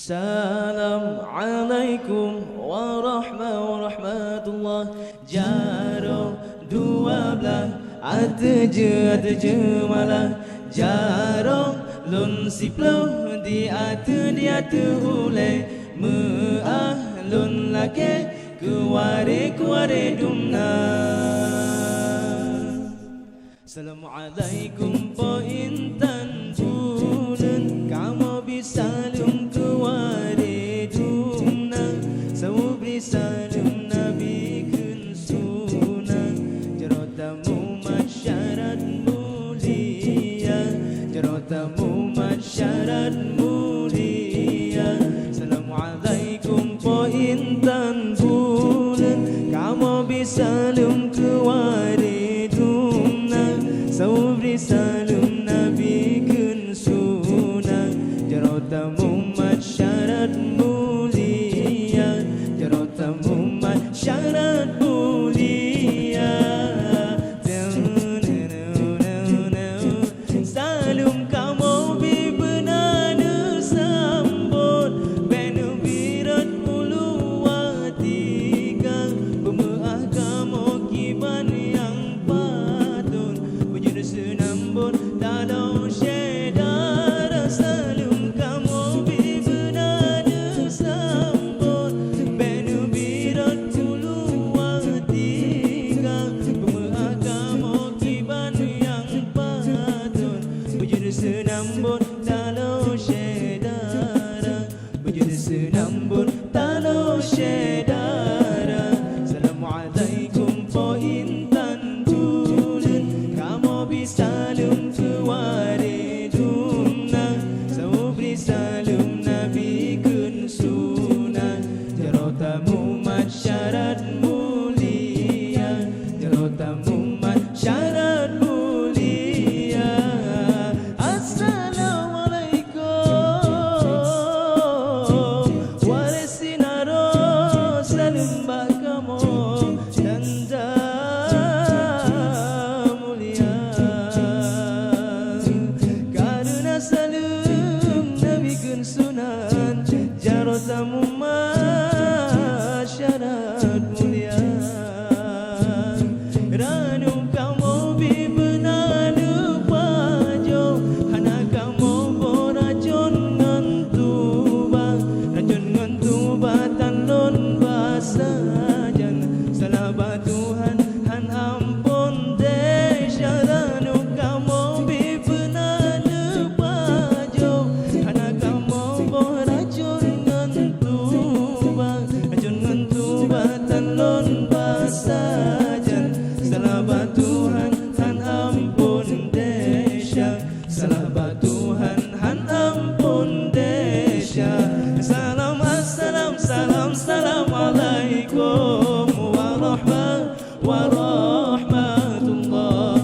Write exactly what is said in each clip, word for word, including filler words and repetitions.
Assalamualaikum warahma-, warahmatullah. Jaroe dua blaih ateueh jeuem, ateueh jeuem malam. Jaroe lôn siploh di ateueh, di ateueh ulèe. Meu'ah lôn lakèe keu warèe, keu warèe dumna. Assalamualaikum po intan buleuen, kamoe bri saleuem keu warèe dumna, saboh bri saleuem Nabi kheun suna, jaroe tamumat syarat mulia, jaroe tamumat syarat mulia. Assalamualaikum po intan buleuen, kamoe bri saleuem keu warèe dumna, saboh bri saleuem Nabi kheun suna, jaroe tamumat syarat mulia, jaroe tamumat syarat mulia. Saleuem kamoe bri beuna neusambot, bèk neubri rot uluwa tika. Peumeu'ah kamoe kiban nyang patot, beujeuet seunambot taloe syedara. Saleuem kamoe bri beuna neusambot, bèk neubri rot uluwa tika. Peumeu'ah kamoe kiban nyang patot, beujeuet seunambot taloe syedara, beujeuet seunambot taloe syedara. Assalamualaikum po intan buleuen, kamoe bri saleuem keu warèe dumna, saboh bri saleuem Nabi kheun suna, jaroe tamumat syarat mulia, jaroe tamumat syarat mulia. Assalamualaikum. Warèe sinaro, saleuem bak kamoe tanda mulia. Kareuna saleuem Nabi kheun suna, jaroe tamumat syarat mulia. Ranup kamoe bri beuna neupajoh, hana kamoe boh racôn ngon tuba. Racôn ngon tuba tan lôn ba sajan, salah bak Tuhan han amphon desya. Ranup kamoe bri beuna neupajoh, hana kamoe boh racôn ngon tuba. Racôn ngon tuba tan lôn ba sajan, salah bak Tuhan han amphon desya, salah bak Tuhan han amphon desya. Salam, assalam, salam, salam alaikum warahmah-, warahmatullah.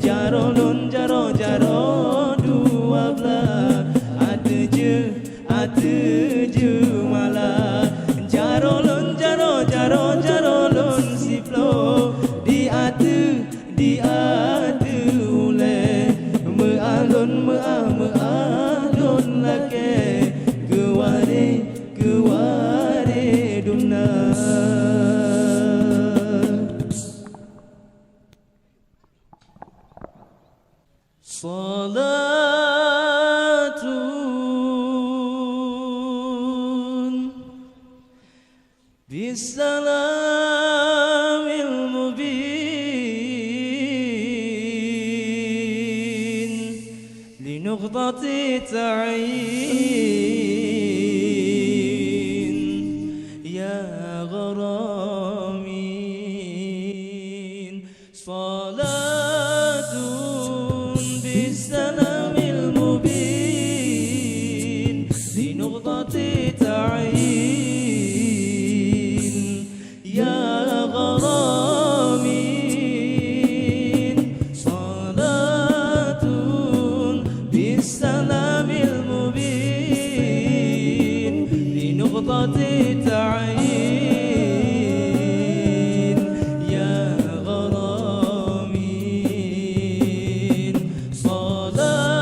Jaroe lôn, jaroe, jaroe dua blaih ateueh jeuem, ateueh jeuem malam. Jaroe lôn, jaroe, jaroe, jaroe lôn siploh di ateueh, di ateueh ulèe. Meu'ah lôn, meu'ah, meu'ah lôn lakèe keu warèe, keu warèe dumna. صلاة بالسلام المبين لنقطة تعيين يا غرامي. صلاة بالسلام المبين لنقطة تعيين يا غرامي. صلاة بالسلام المبين لنقطة تعيين يا غرامي. صلاة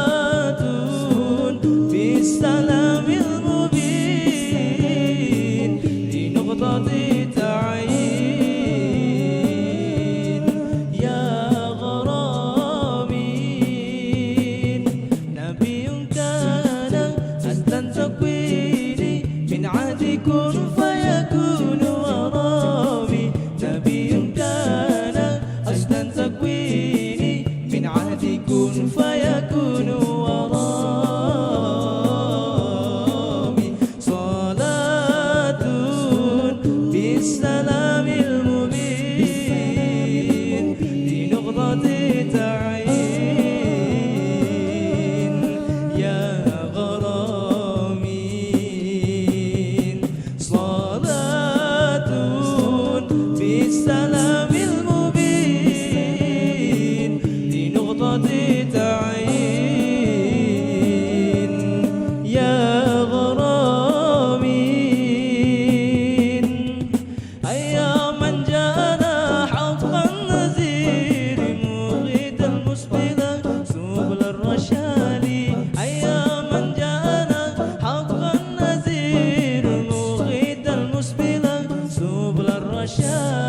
قطيت عين يا غرامين. أيا من جاءنا حقا نذير مغيث المسبل سبل الرشاد. أيا من جاءنا حقا نذير مغيث المسبل سبل الرشاد.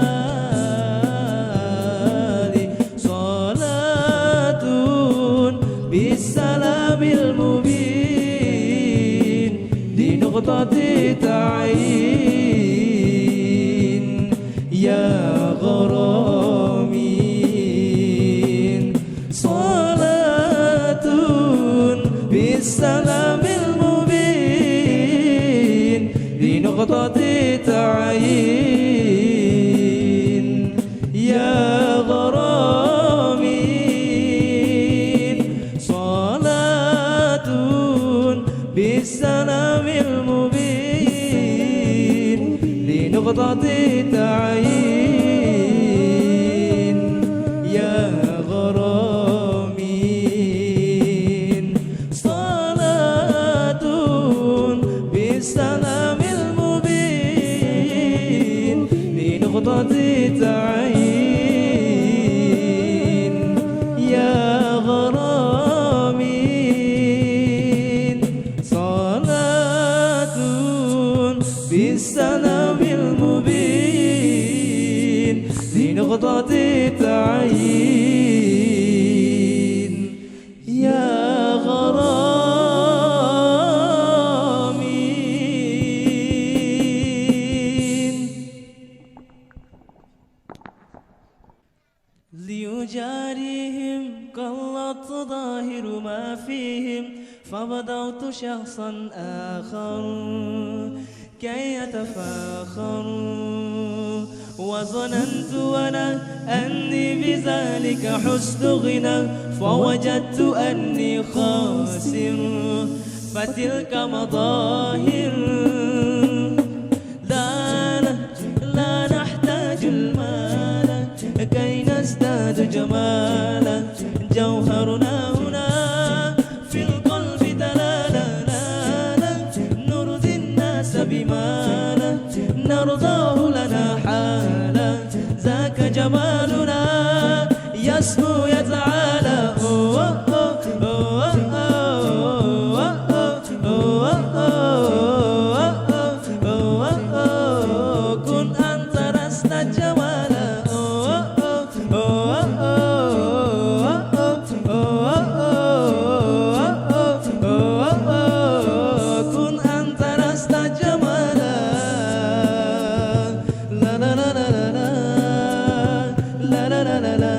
صلاة بالسلام المبين لنقطة تعيين يا غرامين. صلاة بالسلام المبين لنقطة تعيين يا غرامين. صلاة بالسلام المبين لنقطة تعيين يا غرامين. صلاة بالسلام المبين لنقطة تعيين يا غرامين. صلاة بالسلام المبين لنقطة تعيين يا غرامين. لأجاريهم قلت ظاهر ما فيهم، فبدأت شخصا آخر كي أتفاخر. وظننت أنا أني بذلك حزت غنى، فوجدت أني خاسر، فتلك مظاهر. لا، لا، لا نحتاج المال كي نزداد جمالا. جوهرنا هنا في القلب تلالا، لا، لا، نرضي الناس بما لا نرضاه لنا حالا. ذاك جمالنا يسمو يتعالى. أوه، أوه، أوه، أوه، أوه، أوه. كن أنت لست جمالا. كن أنت لست جمالا. لا، لا، لا، لا.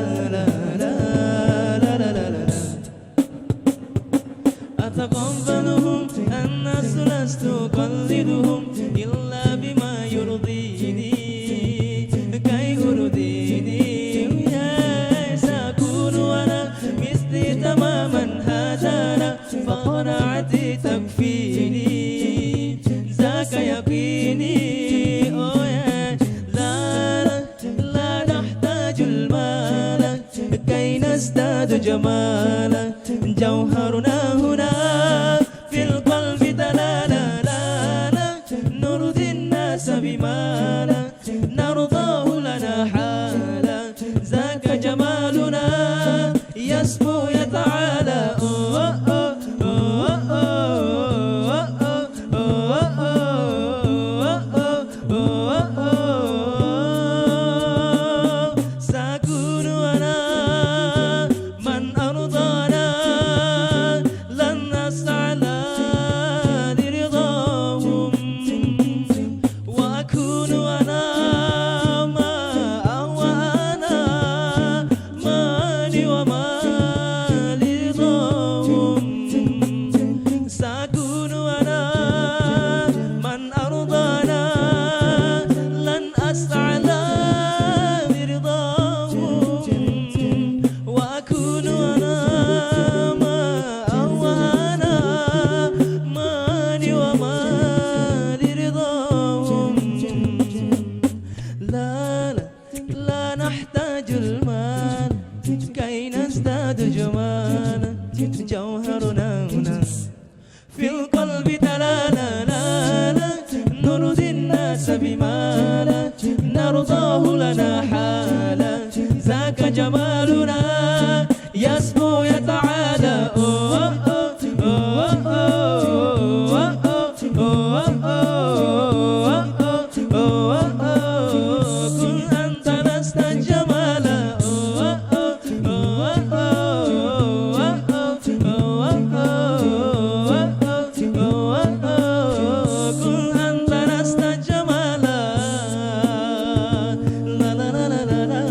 أتقبلهم؟ الناس لست أقلدهم إلا بما يرضيني كي أرضيني. يا سأكون أنا مثلي تماما هذا أنا، فقناعتي تكفيني ذاك يقيني. أوه يا، لا، لا، لا نحتاج المال كي نزداد جمالا. جوهرنا هنا في القلب تلالا. لا، لا، نرضي الناس بما لا نرضاه لنا حالا. ذاك جمالنا يسمو يتعالى. أوه، أوه، أوه، أوه، أوه. سأكون أنا من أرضانا، لن أسعى لرضاهم، وأكون أنا ما أهوى أنا، ما لي وما نزداد جمالا، جوهرنا هنا في القلب تلالا، نرضي الناس بما لا نرضاه لنا حالا، ذاك جمالنا يسمو يتعالى. كن أنت لست جمالا. كن أنت لست جمالا. لا، لا، لا، لا.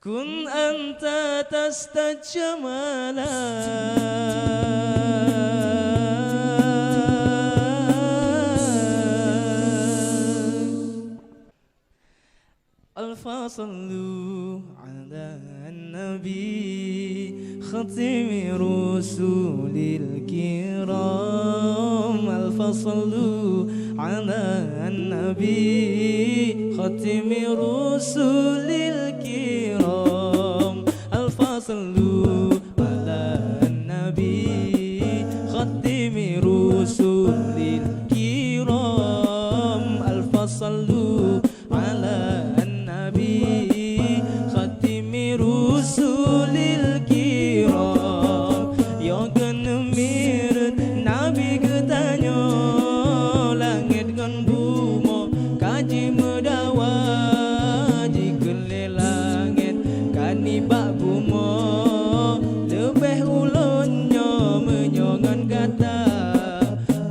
كن أنت تستجمالا. ألف صلوا على النبي خاتم رسل الكرام. ألف صلوا على النبي خاتم رسل الكرام. ألف صلوا على النبي خاتم رسل الكرام. ألف صلوا على النبي خاتم رسل الكرام. Yoh keuneuk mireuet Nabi geutanyoe, langét ngon bumoe ka jimeudawa. Jikheun lé langét ka nibak bumoe, leubeh ulôn nyoe meunyoe ngon gata.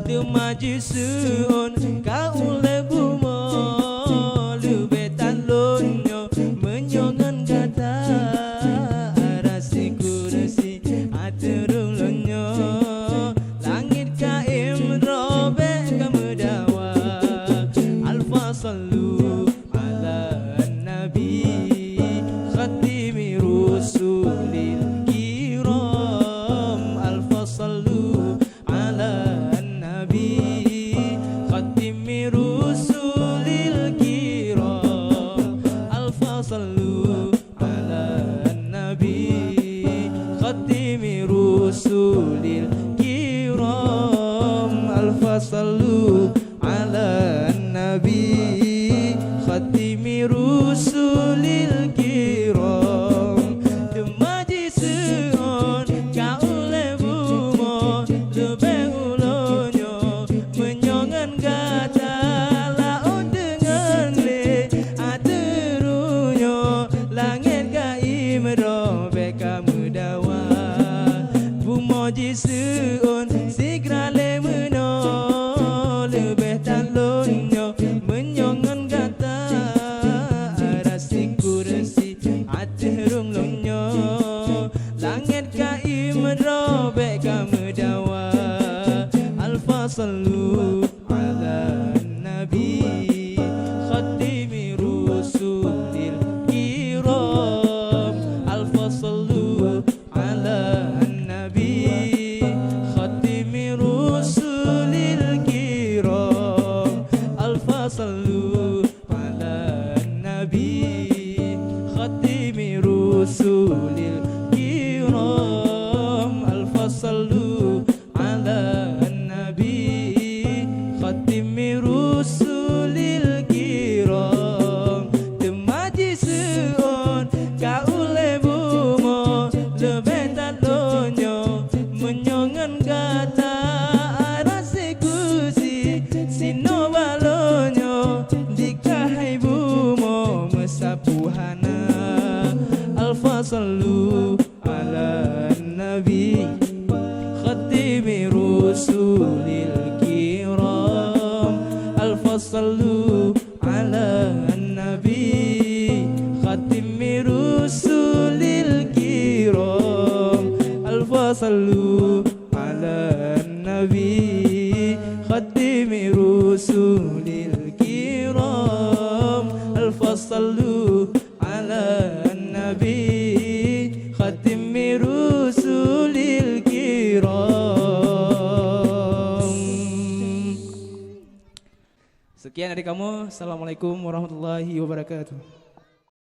Teuma jiseuôn ka ulée bumoe, leubeh that lôn nyoe meunyoe ngon gata. Arasy kursi ateueh rhueng lôn nyoe, langét ka im droe bék ka meudawa. Alfa sallu ala nabi khatimi rusulil kiram. Alfa sallu ala nabi khatimi rusulil kiram. Alfa sallu ala nabi khatimi rusulil kiram. Alfa sallu ala nabi khatimi rusulil kiram. Teuma jiseuôn ka ulée bumoe, leubeh ulôn nyoe meunyoe ngon gata. Laôt deungon lé ateueh rhueng nyoe, langét ka im droe bék ka meudawa. Bumoe jiseuôn sigra lé meunoe, leubeh that lôn nyoe meunyoe ngon gata. Arasy kursi ateueh rhueng lôn nyoe, langét ka im droe bék ka meudawa. Alfa sallu ala nabi khatimi rusulil kiram. Alfa sallu ala nabi khatimi rusulil kiram. Alfa sallu ala nabi khatimi rusulil kiram. Alfa sallu ala nabi khatimi rusulil kiram. Teuma jiseuôn ka ulée bumoe, leubeh that lôn nyoe meunyoe ngon gata. Arasy kursi sinoe bak lôn nyoe, dikah hai bumoe meusapeue hana. Alfa sallu ala nabi khatimi rusulil kiram. Alfa sallu ala nabi khatimi rusulil kiram. Alfa sallu ala nabi khatimi rusulil kiram. Alfa sallu ala nabi khatimi rusulil kiram. Sekian dari kamoe. Assalamualaikum warahmatullahi wabarakatuh.